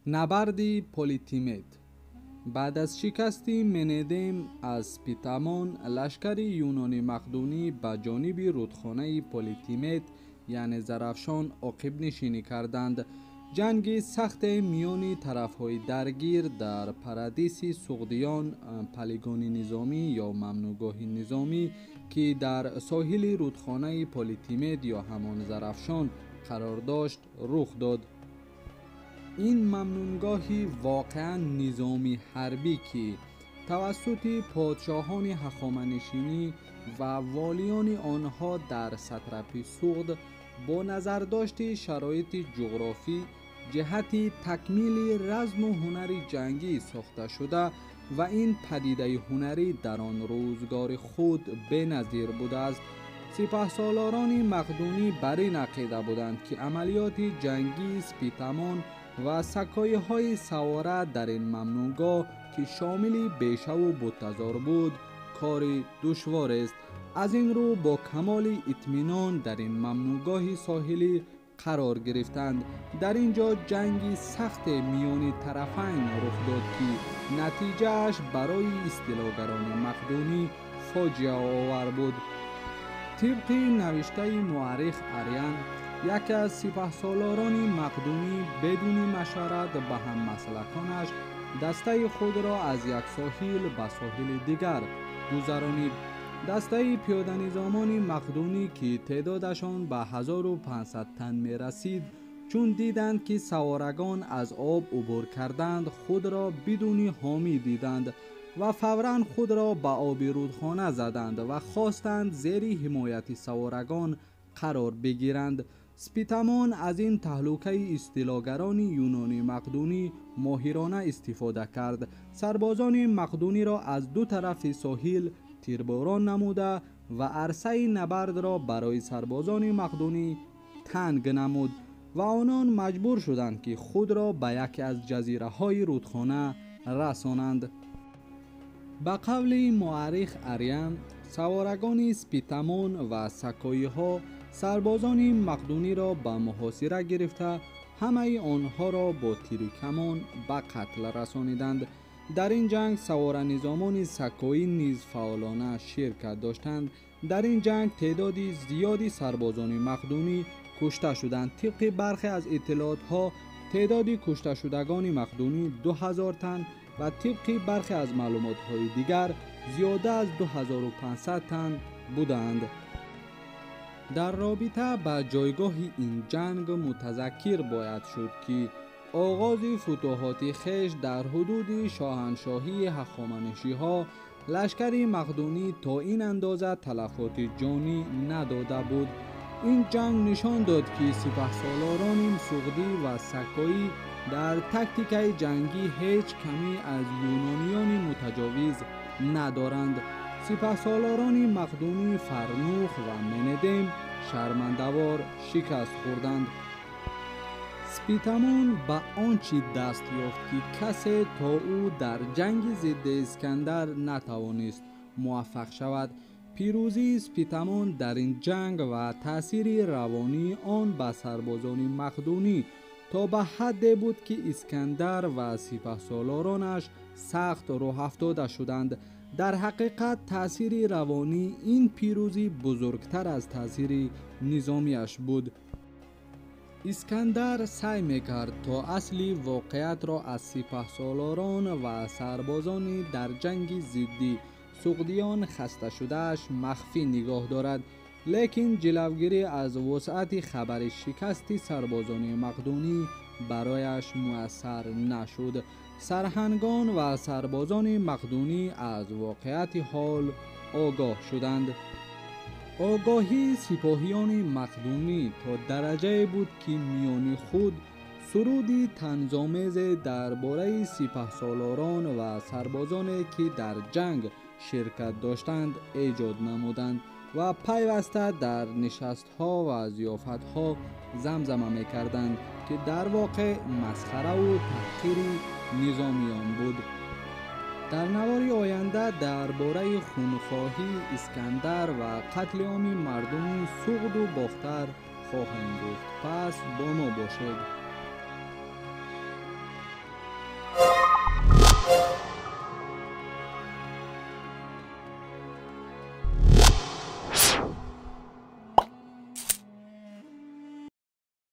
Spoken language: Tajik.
Набарди Политимед. Баъд аз шикасти Менедем аз Спитамон, лашкари юнони мақдунӣ ба ҷониби рудхонаи Политимед, яъне Зарафшон, оқибнишинӣ карданд. Ҷанги сахте миёни тарафҳои даргир дар Парадиси Суғдиён, палигони низомӣ ё мамнӯъгоҳи низомӣ, ки дар соҳили рудхонаи Политимед ё ҳамон Зарафшон қарор дошт, рух дод. Ин мамнӯъгоҳи воқеан низоми ҳарбӣ, ки тавассути подшоҳони ҳахоманишинӣ ва волиёни онҳо дар сатрапи Суғд бо назардошти шароити ҷуғрофӣ ҷиҳати такмили разму ҳунари ҷангӣ сохта шуда ва ин падидаи ҳунарӣ дар он рӯзгори худ беназир будааст. Сипаҳсолорони мақдунӣ бар ин ақида буданд, ки амалиёти ҷангии Спитамон ва сакоиҳои савора дар ин мамнӯъгоҳ, ки шомили бешаву буттазор буд, кори душворест. Аз ин рӯ бо камоли итминон дар ин мамнӯъгоҳи соҳилӣ қарор гирифтанд. Дар ин ҷо ҷанги сахте миёни тарафайн рух дод, ки натиҷааш барои истилогарони мақдунӣ фоҷиаовар буд. Тибқи навиштаи муаррих Ариан, яке аз сипаҳсолорони мақдунӣ бидуни машварат ба ҳаммаслаконаш дастаи худро аз як соҳил ба соҳили дигар гузаронид. Дастаи пиёданизомони мақдунӣ, ки теъдодашон ба 1500 тан мерасид, чун диданд, ки саворагон аз об убур карданд, худро бидуни ҳомӣ диданд ва фавран худро ба оби рудхона заданд ва хостанд зери ҳимояти саворагон қарор бигиранд. Спитамон аз ин таҳлукаи истилогарони юнони мақдунӣ моҳирона истифода кард. Сарбозони мақдуниро аз ду тарафи соҳил тирборон намуда ва арсаи набардро барои сарбозони мақдунӣ танг намуд ва онон маҷбур шуданд, ки худро ба яке аз ҷазираҳои рудхона расонанд. Ба қавли муаррих Ариан, саворагони Спитамон ва сакоиҳо сарбозони мақдуниро ба муҳосира гирифта, ҳамаи онҳоро бо тири камон ба қатл расониданд. Дар ин ҷанг саворанизомони сакоӣ низ фаъолона ширкат доштанд. Дар ин ҷанг теъдоди зиёди сарбозони мақдунӣ кушта шуданд. Тибқи бархе аз иттилоотҳо теъдоди кушташудагони мақдунӣ 2000 тан ва тибқи бархе аз маълумотҳои дигар зиёда аз 2500 тан буданд. Дар робита ба ҷойгоҳи ин ҷанг мутазаккир бояд шуд, ки оғози футӯҳоти хеш дар ҳудуди шоҳаншоҳии ҳахоманишиҳо лашкари мақдунӣ то ин андоза талафоти ҷонӣ надода буд. Ин ҷанг нишон дод, ки сипаҳсолорони суғдӣ ва сакоӣ дар тактикаи ҷангӣ ҳеҷ камӣ аз юнониёни мутаҷовиз надоранд. Сипаҳсолорони мақдунӣ Фарнух ва Менедем шармандавор шикаст хӯрданд. Спитамон ба он чӣ даст ёфт, ки касе то ӯ дар ҷанги зидди Искандар натавонист муваффақ шавад. Пирӯзии Спитамон дар ин ҷанг ва таъсири равонии он ба сарбозони мақдунӣ то ба ҳадде буд, ки Искандар ва сипаҳсолоронаш сахт рӯҳафтода шуданд. Дар ҳақиқат таъсири равонии ин пирӯзӣ бузургтар аз таъсири низомиаш буд. Искандар саъй мекард, то асли воқеатро аз сипаҳсолорон ва сарбозони дар ҷанги зидди суғдиён хасташудааш махфӣ нигоҳ дорад, лекин ҷилавгирӣ аз вусъати хабари шикасти сарбозони мақдунӣ барояш муяссар нашуд. Сарҳангон ва сарбозони мақдунӣ аз воқеати ҳол огоҳ шуданд. Огоҳии сипоҳиёни мақдунӣ то дараҷае буд, ки миёни худ суруди танзомезе дар бораи сипаҳсолорон ва сарбозоне, ки дар ҷанг ширкат доштанд, эҷод намуданд ва пайваста дар нишастҳо ва зиёфатҳо замзама мекарданд, ки дар воқеъ масхараву таҳқири низомиён буд. Дар навори оянда дар бораи хунхоҳии Искандар ва қатли оми мардуми Суғду Бохтар хоҳем гуфт. Пас бо мо бошед.